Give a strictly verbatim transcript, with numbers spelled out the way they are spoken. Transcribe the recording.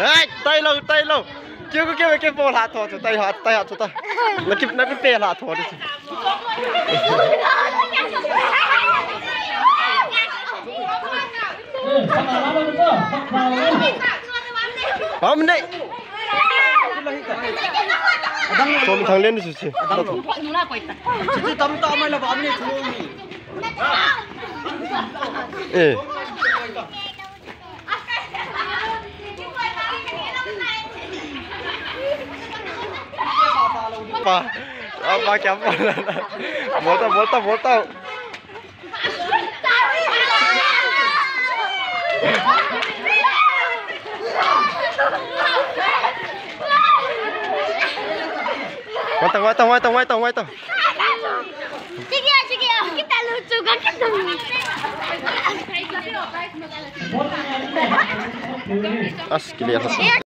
Hey, tai lo, tai lo. Keu, keu, keu, keu, bol ha tho, tho, tai ha, tai ha, tho, tai. Na kip, na kip, pe ha tho, tho. Bom nei. Som thang len su si. Adang lo. Chuti tam ta mai la bom nei chu. Eh. Pa, apa kya bola? Bolta, bolta, bolta. Wata, wata, wata, wata, wata. Sige, sige, kita lucu kan kita. As kilian.